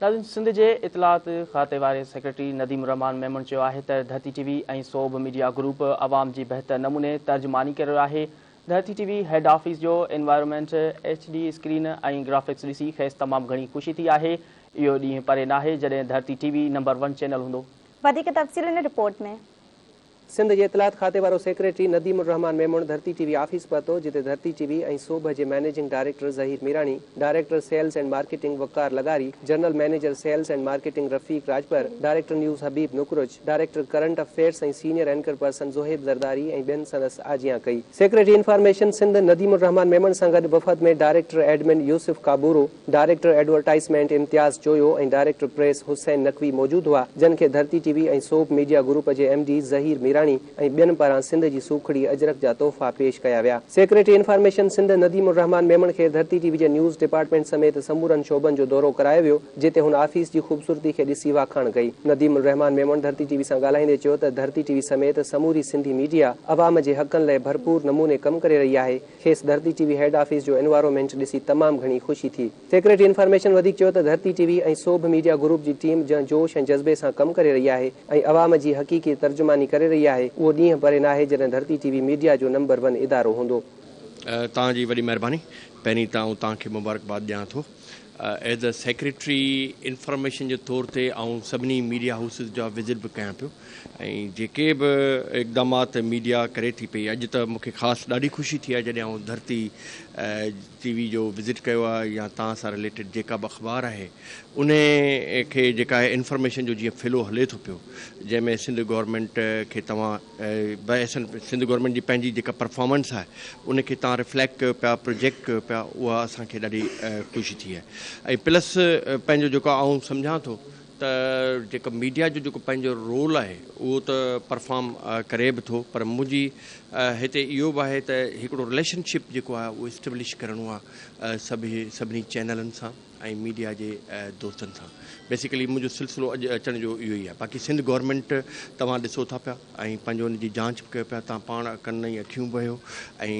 ناظرين سنڌ جي اطلاعات کاتي واري سيڪريٽري نديم الرحمان ميمڻ چيو آهي ته Dharti T V ۽ Sobh media group عوام جي بهتر نموني ترجماني ڪري رهيو آهي، ڌرتي ٽي وي هيڊ آفيس جو environment, H D screen ۽ graphics ڏسي کيس تمام گهڻي خوشي ٿي آهي، اهو ڏينهن پري ناهي جڏهن Dharti T V number one channel هوندو. وڌيڪ تفصيل هن رپورٽ ۾. سنڌ جي اطلاعات کاتي وارو secretary Nadeem ur-Rehman Memon Dharti T V office پهتو جتي ڌرتي ٽي وي ۽ سوڀ جي managing director Zaheer Mirani, director sales and marketing Waqar لغاري، general manager sales and marketing Rafiq Rajpar, director news Habib Nakrach, director current affairs ۽ senior anchor person Zohaib Zardari ۽ ٻين سندس آجيان ڪئي. Secretary information Sindh Nadeem ur-Rehman Memon سان گڏ وفد ۾ director admin Yousuf Kaboro, director advertisement Imtiaz Joyo ۽ director press Hussain Naqvi موجود هئا، جن کي Dharti T V ۽ Sobh media group جي ايم ڊي ظهير ميراڻي ۽ ٻين پاران سنڌ جي سوکڙي اجرڪ جا تحفا پيش ڪيا ويا. سيڪريٽري انفارميشن سنڌ نديم الرحمان ميمڻ کي ڌرتي ٽي وي جي نيوز ڊپارٽمينٽ سميت سمورن شعبن جو دورو ڪرايو ويو، جتي هن آفيس جي خوبصورتي کي ڏسي واکاڻ ڪئي. نديم الرحمان ميمڻ ڌرتي ٽي وي سان ڳالهائيندي چيو ته ڌرتي ٽي وي سميت سموري سنڌي ميڊيا عوام جي حقن لئه ڀرپور نموني ڪم ڪري رهي آهي، کيس ڌرتي ٽي وي هيڊ آفيس جو انوارومينٽ ڏسي تمام گهڻي خوشي ٿي. سيڪريٽري انفارميشن وڌيڪ چيو ته Dharti T V ۽ Sobh media group جي ٽيم جنهن جوش ۽ جذبي سان ڪم ڪري رهي آهي ۽ عوام جي حقيقي ترجماني ڪري رهي آهي اهو ڏينهن پري ناهي جڏهن ڌرتي ٽي وي ميڊيا جو نمبر ون ادارو هوندو. توهان جي وڏي مهرباني. پهرين ته آئون توهان کي مبارڪباد ڏيان ٿو. ايز ا سيڪريٽري انفارميشن جي طور تي آئون سڀني ميڊيا هائوسز جا وزٽ به ڪيان پيو ۽ جيڪي به اقدامات ميڊيا ڪري ٿي پئي اڄ ته مونکي خاص ڏاڍي خوشي ٿي آهي جڏهن آئون ڌرتي ٽي وي جو وزٽ ڪيو آهي يا توهان سان رليٽيڊ جيڪا به اخبار آهي ان کي جيڪا آهي انفارميشن جو جيئن فلو هلي ٿو پيو جنهن ۾ سنڌ گورنمينٽ کي توهان بحث سنڌ گورنمينٽ جي پنهنجي جيڪا پرفارمنس آهي ان کي توهان رفليڪٽ ڪيو پيا پروجيڪٽ ڪيو پيا اها اسان کي ڏاڍي خوشي ٿي آهي ۽ پلس پنهنجو جيڪو آئون سمجهان ٿو ته جيڪو ميڊيا جو جيڪو پنهنجو رول آهي اهو ته پرفارم ڪري به ٿو پر منهنجي هتي اهو به آهي ته هڪڙو رليشن شپ جيڪو آهي اهو اسٽيبلش ڪرڻو آهي سڀ سڀني چينلن سان ۽ ميڊيا جي دوستن سان بيسيڪلي منهنجو سلسلو اڄ اچڻ جو اهو ئي آهي باقي سنڌ گورنمينٽ توهان ڏسو ٿا پيا ۽ پنهنجو ان جي جانچ به ڪيو پيا توهان پاڻ ڪن ۽ اکيون به آهيو ۽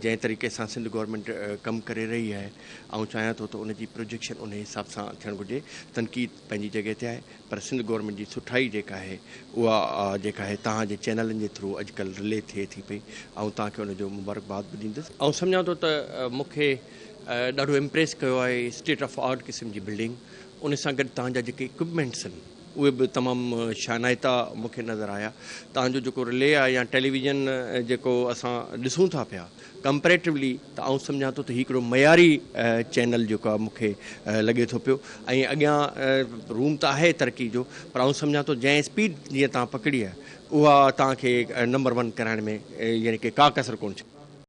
جنهن طريقي سان سنڌ گورنمينٽ ڪم ڪري رهي آهي آئون چاهيان ٿو ته ان جي پروجيڪشن ان حساب سان ٿيڻ گهرجي تنقيد پنهنجي جڳهه تي آهي پر سنڌ گورنمينٽ جي سٺائي جيڪا آهي اها جيڪا آهي توهان جي چينلن جي ٿرو اڄڪلهه رلي ٿئي ٿي پئي آئون توهان کي ان جو مبارڪباد به ڏيندس. آئون سمجهان ٿو ته مون کي ڏاڍو امپريس ڪيو آهي اسٽيٽ آف آرٽ قسم جي بلڊنگ ان سان گڏ توهان جا جيڪي اڪوپمينٽس آهن اهي به تمام شانائتا مون کي نظر آيا توهان جو جيڪو رلي آهي يا ٽيليويزن جيڪو اسان ڏسون ٿا پيا ڪمپريٽولي ته آئون سمجهان ٿو ته هي هڪڙو معياري چينل جيڪو آهي مون کي لڳي ٿو پيو ۽ اڳيان روم ته آهي ترقي جو پر آئون سمجهان ٿو جنهن اسپيڊ جيئن توهان پڪڙي آهي اها توهان کي نمبر ون ڪرائڻ ۾ يعني ڪي ڪا ڪسر ڪونه ڇڏي.